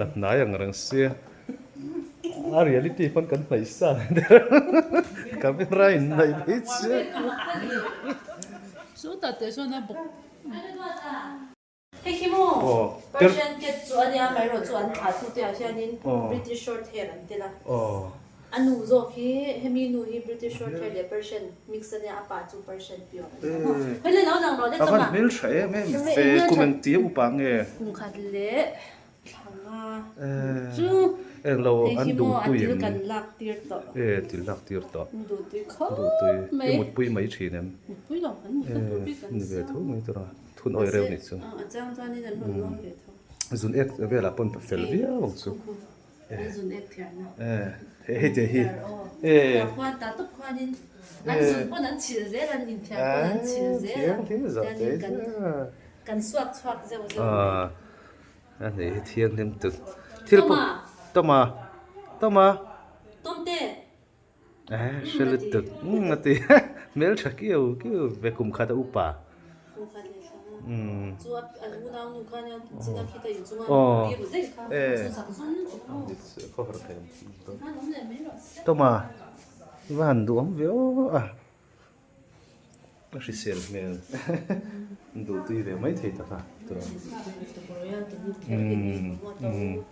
La hnai ang reng sia. A reality pawn kan hnaih sa der. Camera in hnaih phei chiah. Hei hi maw Persian cat chu a nia, amaherawhchu an thlah tu te ah hianin British short hair an tel a. A nu zawk hi hemi nu hi British short hair leh Persian mix a nia, a pa chu Persian pure a nia maw. Hei le lo lang rawh le A van hmel tha em em ve, kum eng tia upa nge? Kum khat leh thla nga chu Eng lo hei an hi maw a duhtui til em? kan lak tir tawh. E til lak tir tawh. An duhtui khawp Duhtui mai. I mutpui mai thin em? Mutpui lo kan mutna tur bik an Ni ve siam. tho mai tur a. Thun awi reuh nih chu. A chang chuanin an rawn lawm ve tho. Zun ek velah pawn pa fel viau ang chu. An zun ek thiarna. Eh hei te hi. Eh. Khuan ta tawp khuanin an zun pawn an chhilh zel an inthiar pawn an chhilh zel. Thiang hlim zat te. Kan suak chhuak zeuh zeuh. A nei hi thianghlim tuk. Thil pawh Toma. Toma. Tomte. Eh, hre lutuk. Umm a ti. Hmel tha kiau kiau ve kum khat a upa. Kum khat leh thla. Umm. Chu a an unau nu khan hian chin a khita in chunga biru daih kha chu zak zum lutuk maw. Khaw har thei. Khan awm leh mai rawh se. Toma, i va han duh awm ve aw a. A hrisel hmel. Duh tui ve mai thei tak a. Umm umm.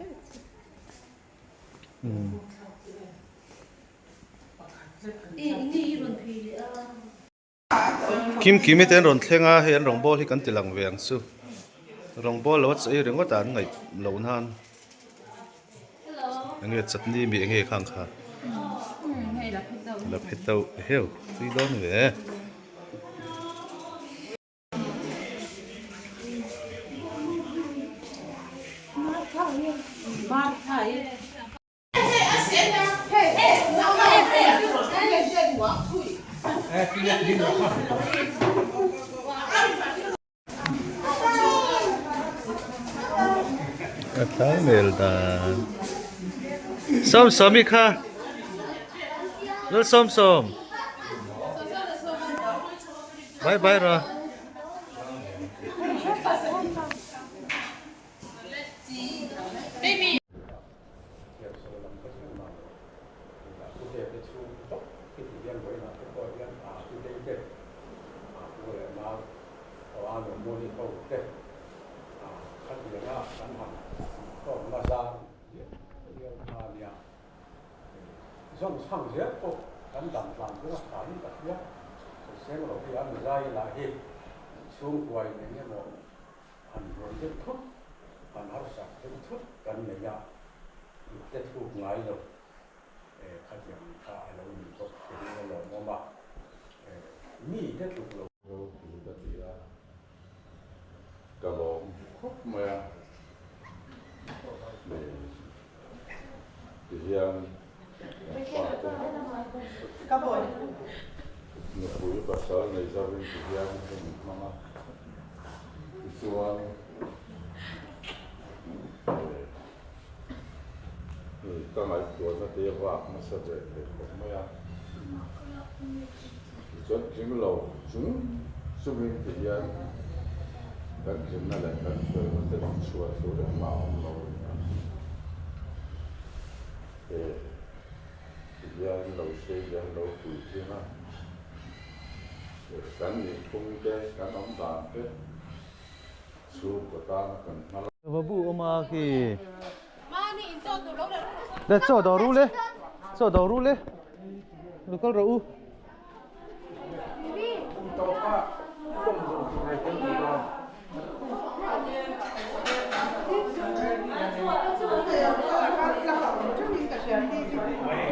Kim Kimi te an rawn thleng a, hei an rawngbawl hi kan ti lang ve ang chu. Rawngbawl lo a chawi ringawt a an ngaih loh nan. Enge chutney mi enge khang kha. La phet deuh heuh tui dawn ve. A tlai mel dan. Sawm sawmi kha. Lal sawm sawm. Bye bye ra. Ropui ka ti a, ka lawm khawp mai a, tihian kan fate nupui pasal nei zauhin tihian hun hmang a, tichuan ka ngaihtuahna te vak nasa ve thei khawp mai a. Tichuan tling lo chung chungin ti hian kan tlinna leh kan felna te chu chhuah tur engmah a awm lo a ni a. He ti hian lo sei hian lo puitling a, kan nihphung te, kan awm dan te chhungkaw tana kan hma la. Babu awm a khi. Le chaw dawr u le, chaw dawr u le. Lo kal rawh u.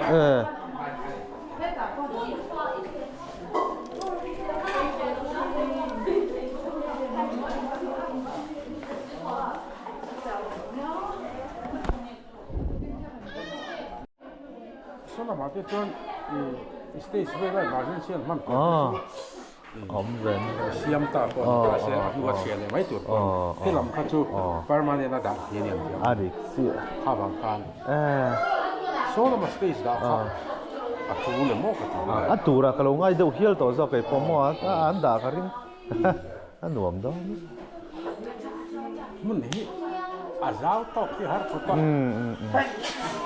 Eh. Saw lamah te chuan i stage vela emergency an hman tawh te chu Awm ve ni. Siam ta pawh ni ta se a hnu a chhia leh mai tur pawh a ni. He lam kha chu permanent a dah thei a ni ang tih ang. A dik chiah. Kha vang khan saw lama stage dah kha a tul em aw ka ti mai. A tura ka lo ngai deuh hial tawh zawk kei pawh maw a an dah ka ring a nuam dawn. Hmun hi a zau tawk hi har khawp a.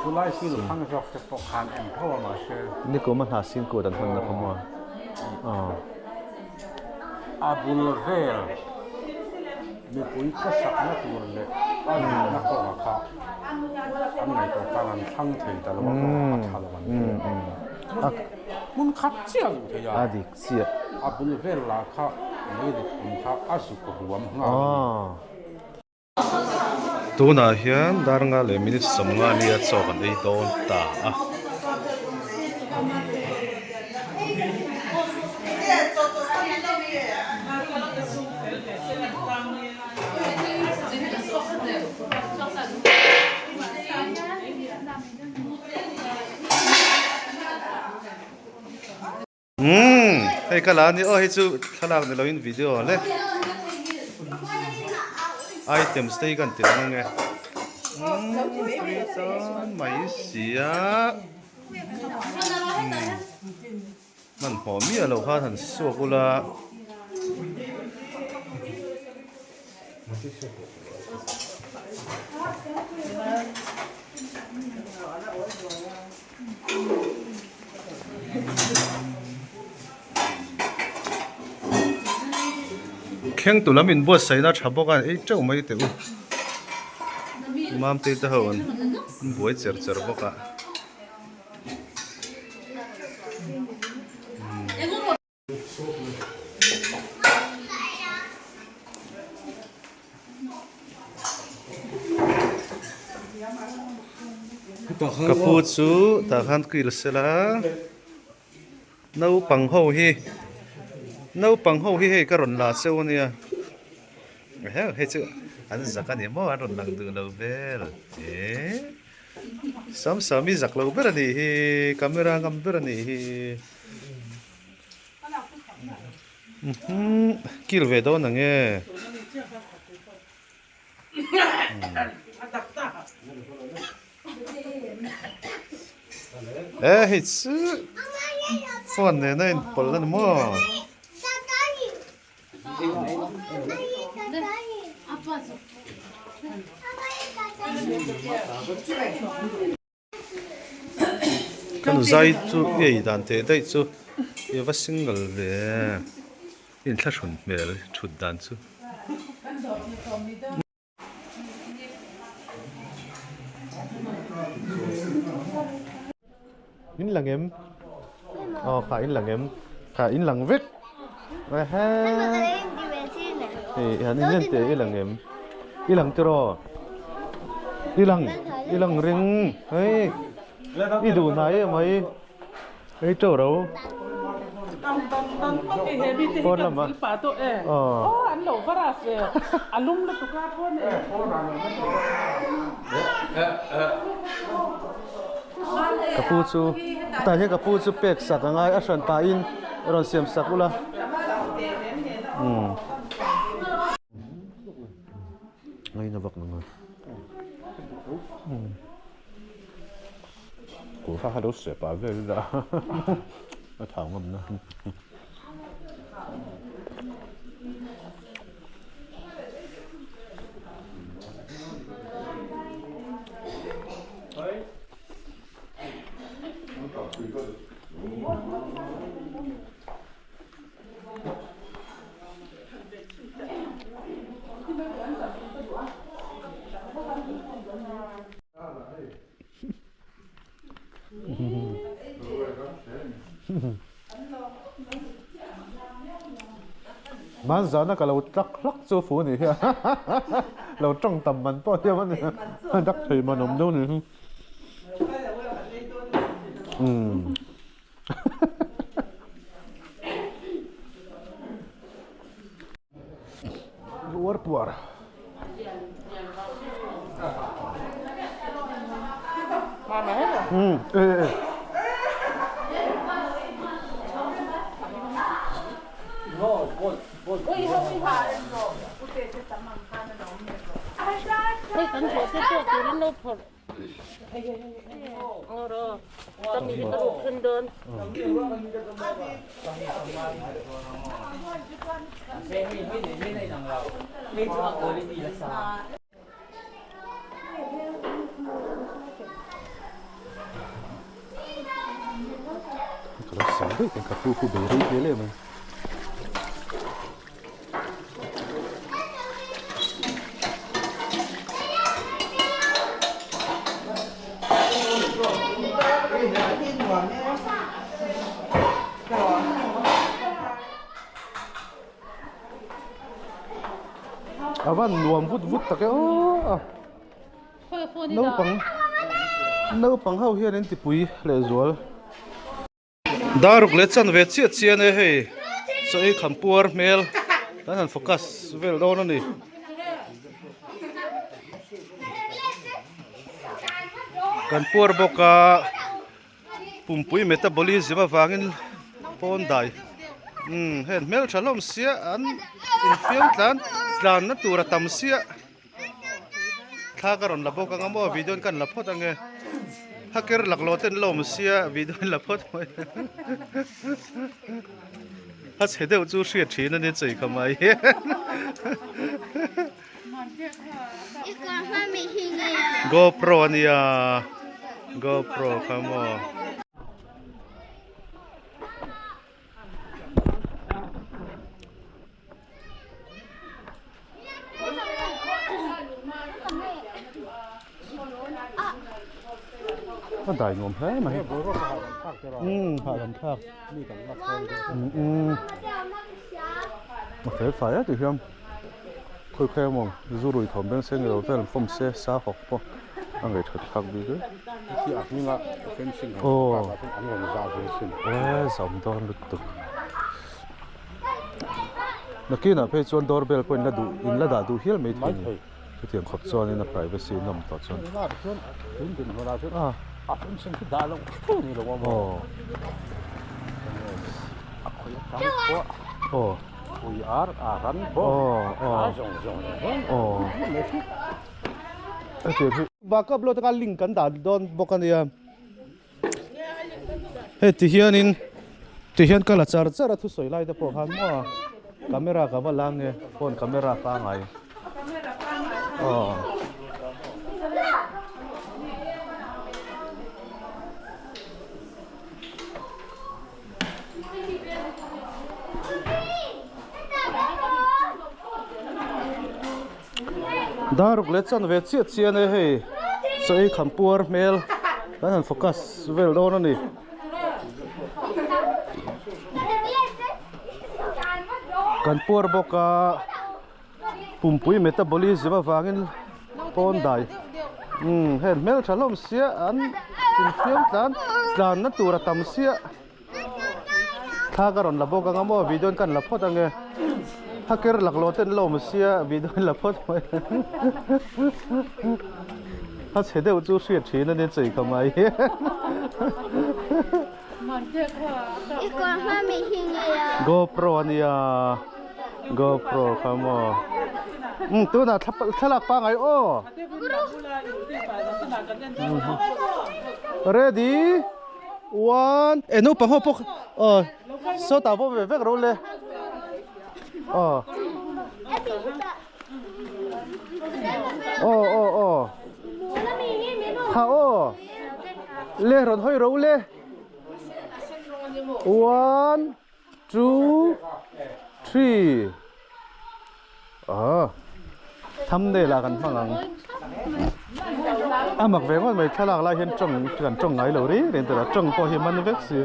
Chulai sil thang zawk te pawh khan en tho a mahse. Nikum a hna sin kut an hman na kha maw. A bul vel mipui khawsakna tur leh a luhna kawnga kha an ngaihtuah khan an thlang thei ta lo a, a tha lo an ti a. Hmun khat chiah a luh thei a. A dik chiah. A bul vel lah kha lei rit awm kha a zuk ruam nghal a ni. Tunah hian dar nga leh minute 50 nia chaw kan ei dawn ta a. Umm hei ka la a ni aw hei chu thlalak ni loin video le items te hi kan ti lang ange umm chuan mai sia hmanhmawh miah loh khan han suak ula. Thleng tu lam inbuatsaihna tha bawk a ei teuh mai teh u Mamte te ho an buai cher cher bawk a. Ka pu chu tah khan kil sela naupang ho hi naupang ho hi hei ka rawn la cheu ania hei chu an zak ani maw an rawn lang duh lo vel eh Samsami zak lo ber anih hi camera ngam ber anih hi. Kil ve dawn ang e. E hei chu phone nena inpawlh a ni maw? Ka nu zai chu i ei dan teh daih chu i va single ve inthlahrun hmel thut dan chu. In lang em? Aw kha in lang em? Kha in lang vek. Hei han in en teh i lang em? I lang tiraw? I lang i lang ring hei i duh hnai em mai hei teuh ro pawn lamah aw ka pu chu tah hian ka pu chu pek sak a ngai a hran pahin rawn siam sak ula umm. Ngaina vak nang a. Ku kha kha lo seh pah vel ila a thau ngam na. Man zana ka lo tlak hlak chu fu ni hi lo tawng tam man pawh hiam a ni dak thei man awm deuh ni hi umm. Uar puar. Hmm, eh eh. Ka lo sawi daih ka pu khu bei rei hmel em a. A van nuam vut vut tak e aw a naupang naupang ho hian an tipui lehzual. Daruk leh chan ve chiah chian e hei chaw ei kham puar hmel kan han focus vel dawn a ni. Kan puar bawk a pumpui metabolism avangin pawn dai umm hei an hmeltha hlawm sia an infiam tlan tlanna tur a tam sia. Thla ka rawn la bawk ang a maw video in kan la phawt ang e hacker laklawh ten la awm sia video in la phawt mai a chhe deuh chu hriat thin a ni chei kha mai GoPro a nia GoPro kha maw. A dai nuam hle mai umm hahdam thlak umm a fel fai a ti hian khawi khawi emaw zu rui thawm beng seng ilo vel fawm se sa hawk pawh a ngaih that thlak bik e aw e zawm dawn lutuk. Nakinah phei chuan door bell pawh in la duh in la dah duh hial mai thei a ni chutiang khawp chuanin a privacy in a awm tawh chuan ah aw aw aw aw backup lo taka link kan dah dawn bawk a nia. Hei ti hianin ti hian ka la char char a thusawi lai te pawh khan maw camera ka va la nge phone camera pangai aw. Daruk leh chan ve chiah chian e hei chaw ei kham puar hmel kan han focus vel dawn a ni. Kan puar bawk a pumpui metabolism avangin pawn dai umm hei an hmeltha hlawm sia an infiam tlan tlanna tur a tam sia. Thla ka rawn la bawk ang a maw video in kan la phawt ang e hacker laklawh ten la awm sia video in la phawt mai a chhe deuh chu hriat thin a ni chei kha mai GoPro a nia GoPro kha maw um tunah thlalak pangai aw ready. One eh naupang ho pawh aw sawtah pawh ve vek ro le aw aw aw aw kha aw le rawn hawi ro le one two three ah thumbnail ah kan hmang ang a mak ve ngawt mai thlalak lai hian tawng kan tawng ngai lo reng reng tawh a tawng pawh hi a man vek si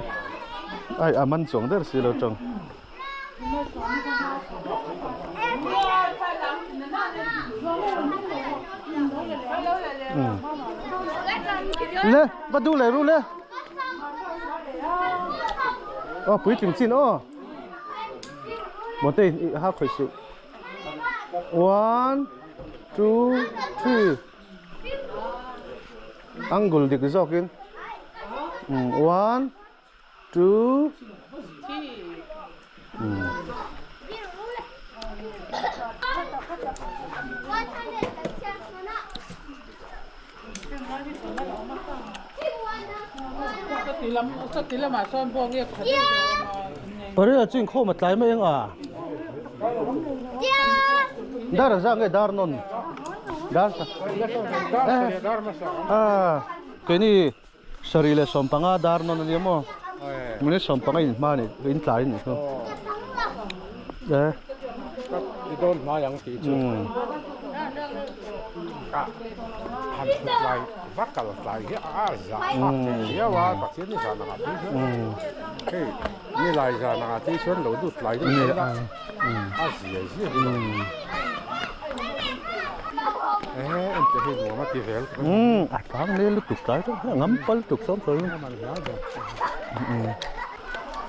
ai a man chuang der si lo tawng. Le va du le ru le aw puitling chin aw Mawte i ha khawih suh. One, two, three. Angle dik zawkin. One, two, three. Parela chu inkhawm a tlai mai ang a. Dar a zak nge dar nawn? Dar sa. Ah, keini sarih leh sawmpanga dar nawn a nia maw? Minute sawmpanga in hma ni, in tlai ni chu. Eh. I dawn hmai ang tih chu. Han thut lai va kal tlai hi a zah thlak thei viau a, Pathian ni zan angah tih chuan hei ni lai zan angah tih chuan lo lut tlai deuh dawn a, a zia zia hi lo. Eh ente hi nuam a ti vel ka A tlang leh lutuk tlai chu a ngam pal lutuk sawm sawi.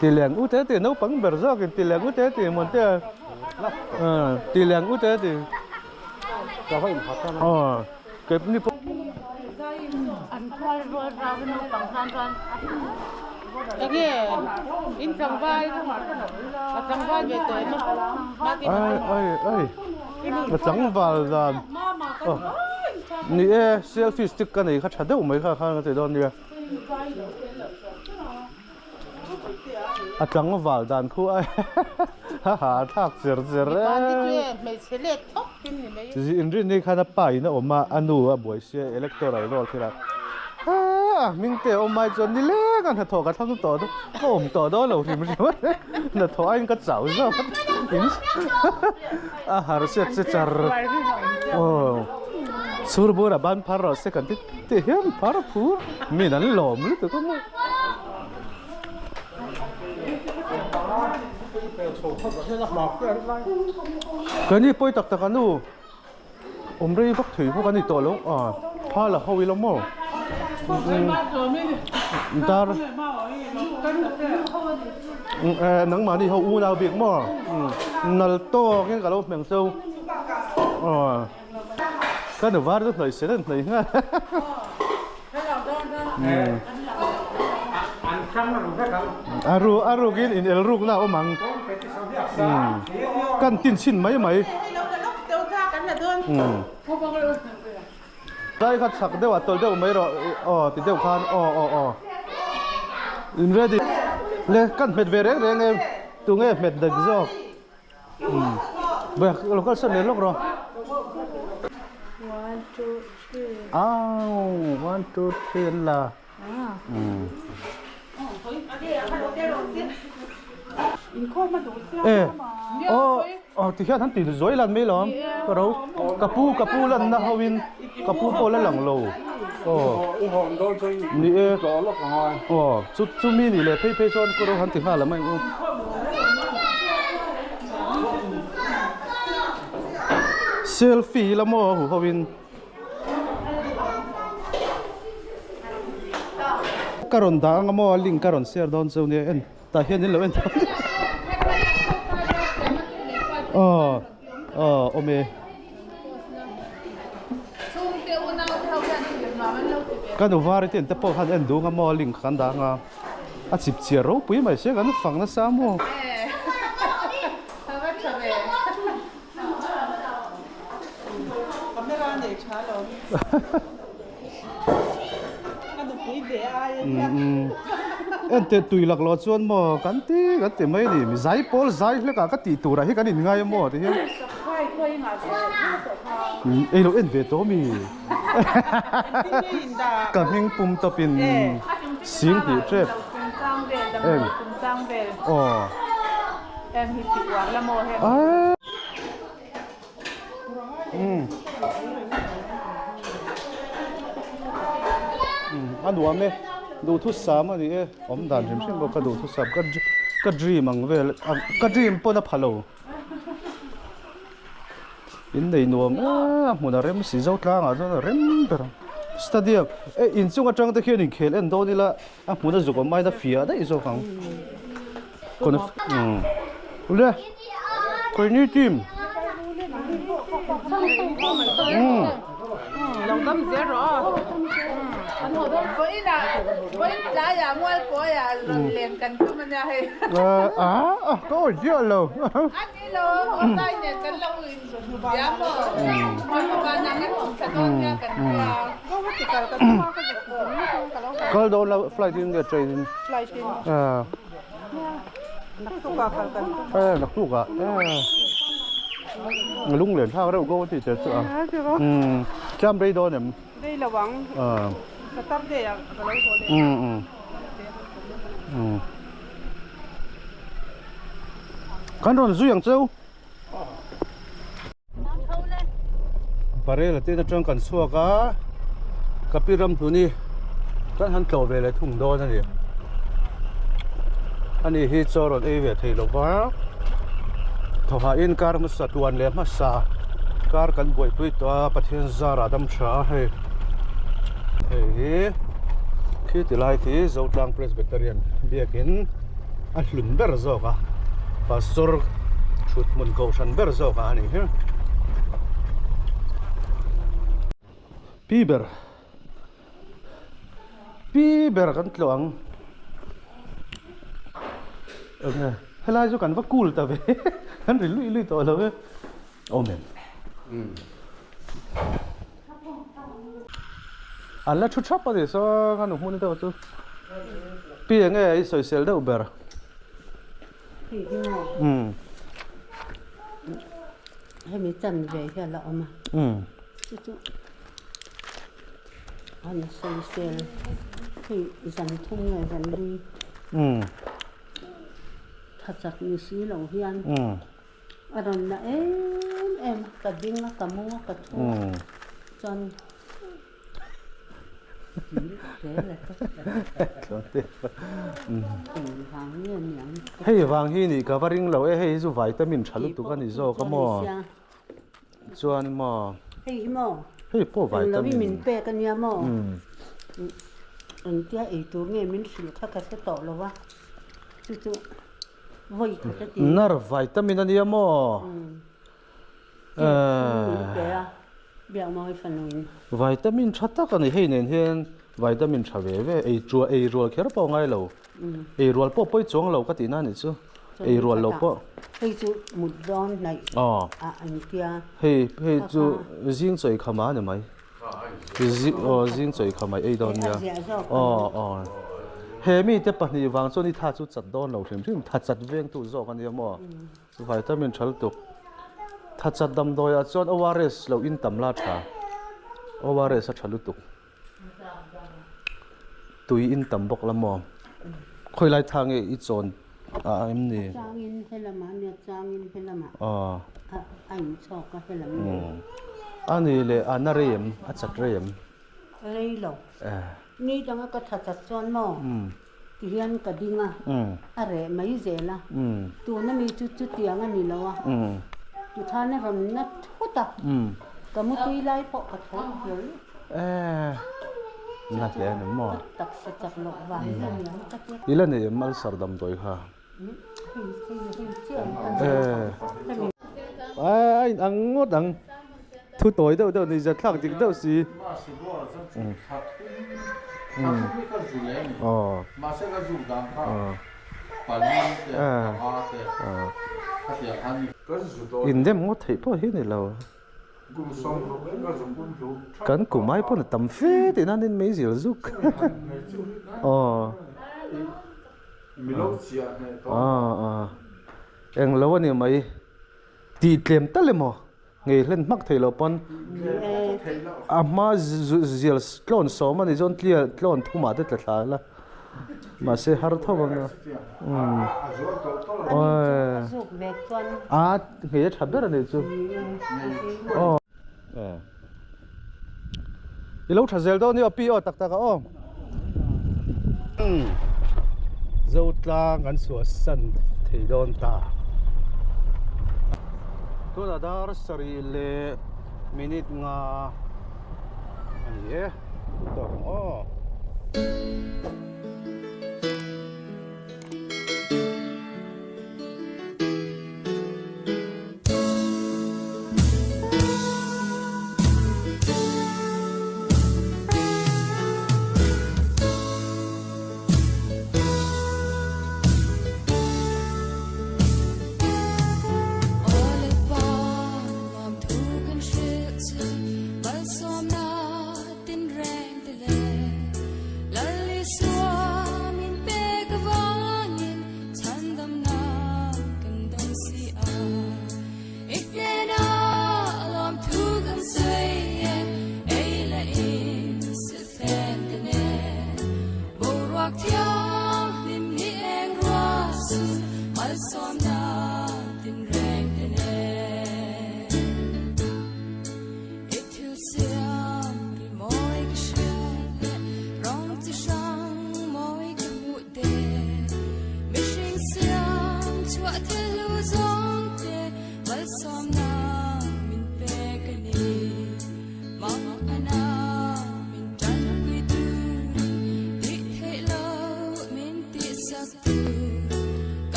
Ti leng u te ti naupang ber zawkin ti leng u te ti mawn te a ti leng u te ti. Ka va inhat a. Aw kei ni pawh. An khual rual rau hi naupang khan chuan Enge in tlangval a tlangval ve tawh em a? Ai ai ai a tlangval dan aw ni e selfie stick ka nei kha tha deuh mai kha khan ka ti dawn nia. A tlangval dan khu a ha ha thlak cher cher e. Inrin ni khan a pa in a awm a, a nu a buai sia electoral roll thil a a hming te a awm ai chuan nileng a hnathawh ka thlang tawh dawn ka awm tawh dawn lo hrim hrim a hnathawh aiin ka chau zawk a in a har hriat che char aw chhur bur a ban phar rawh se kan ti ti hian phar phur min an lawm lutuk a maw. Keini pawi tak tak a nu awm rei vak thei bawk a ni tawh lo a phal a ho ila maw dar nangmahni ho unau bik maw nal tawk in ka lo hmeng cheu Ka nu var chu hnawih sel an hnawih nghal. A ru a rukin in el rukna a awm ang. Kan tin chhin mai mai. Dai kha chak deuh a tawlh deuh mai rawh aw ti deuh khan aw aw aw. In ready. Le kan hmet ve reng reng e tunge hmet dak zawk. Bak lo kal sawn leh lawk rawh. One two three. Au one two three an la. E aw aw ti hian han ti zuai lan mai lo ka ro ka pu ka pu lan na ho in ka pu pawh la lang lo aw ni e aw chu chu mi nih leh phei phei chuan ka ro han ti nghal ang mai u. Selfie la maw hu ho in ka rawn dah anga maw link ka rawn share dawn chu nia en tah hian in lo en dawn aw aw awm e ka nu var te te pawh khan en duh anga maw link kan dah anga a chip chiar ropui mai sia kan fang nasa maw. Enteh tui lak loh chuan maw kan ti kan ti mai a ni mi zai pawl zai hlek ah ka tih tur ah hi kan in ngai a maw ti hian ei lo en ve tawh mi ka hming pum tawp in sing hnih tep em aw. A nuam e duhthusam a ni e awm dan hrim hrim bawk ka duhthusam ka ka dream ang vel ka dream pawn a pha lo in nei nuam e a hmun a rem si zo tlangah chuan a rem ber ang stadium e inchung atang te khian inkhel en dawn ila a hmun a zuk awm aiin a fiah daih zawk ang le keini team a ka awih chiah lo Kal dawn la flight in nge train in? Flight in. Ah. Naktuk ah kal kan tum. Eh naktuk ah eh. Lunglen thlak reuh go ti che chu a. Um cham rei dawn em? Rei lo ang. Ah. Saturday ah ka lo haw leh. Um um. Um. Kan rawn zui ang cheu. Barela te atang kan chhuak a kapi ram hluni kan han tlawh ve leh thung dawn a ni ani hi chaw rawn ei ve thei lo va thawhah in kar hmasa tuan leh hmasa kar kan buaipui tawh a Pathian zarah dam tha a hei hei hi khi ti lai khi Zotlang Presbyterian biakin. a hlun ber zawk a pastor thut hmun kohhran ber zawk a ani hi pi ber pi ber kan tlawh ang enge helai chu kan va cool ta ve kan ri lui lui tawh lo e awm em an la thu thap a ni saw ka nu hmun deuh chu pi enge i sawisel deuh ber umm hemi chan ve hi a la awm a umm chu chu an sawisel hei zan thum nge zan li umm tha chak ni si lo hian umm A rawn la em em a, ka ding a, ka mu a, ka thu a, chuan Hei vang hi nih ka va ring lo e, hei hi chu vitamin tha lutuk a ni zawk a maw? Chuan maw? Hei hi maw? Hei pawh vitamin. Englo hi min pek a nia maw? Engtia ei tur nge min hrilh kha ka hre tawh lo va, chu chu. Nar vitamin a nia maw? Vitamin tha tak a ni hei nen hian vitamin tha ve ve ei ṭuah ei rual kher pawh a ngai lo ei rual pawh pawi chuang lo ka tihna a nih chu ei rual lo pawh aw hei hei chu zing chawi kham a ni mai. Aw zing chawi kha mai ei dawn nia aw aw he mite pahnih vang chuan i tha chu chat dawn lo hrim hrim tha chat veng tu zawk a nia maw vitamin tha lutuk tha chat damdawi ah chuan ORS lo in tam la tha ORS a tha lutuk tui in tam bawk la maw khawi lai tha nge i chawn a em ni aw a ni leh a na rei em a chat rei em rei lo ni danga ka tha chat chuan maw ti hian ka ding a a reh mai zel a tuna mi chu chutiang a ni lo a tikhan a rawn na thut a ka mutui lai pawh ka tho hlawl na hle a ni maw taksa chak loh vang hi a ni ang ka tia i la nei em ulcer damdawi kha A in ang ngawt ang thu tawi deuh deuh ni zat thlak dik deuh si in dem ngawt theih pawh hi ni lo kan kum ai pawn a tam fe tih nan in meizil zuk aw. Eng lo a ni mai. Tih tlem tal emaw ngei hlen hmak thei lo pawn a hma zial tlawn sawm a ni chuan tliar tlawn thumah te tla thla ila mahse har tho ang a. A ngei a tha ber a ni chu. I lo tha zel dawn i aw pi aw tak tak a aw. Zotlang an chhuah san thei dawn ta. Tunah dar sarih leh minute nga a ni e. Tawk ang aw.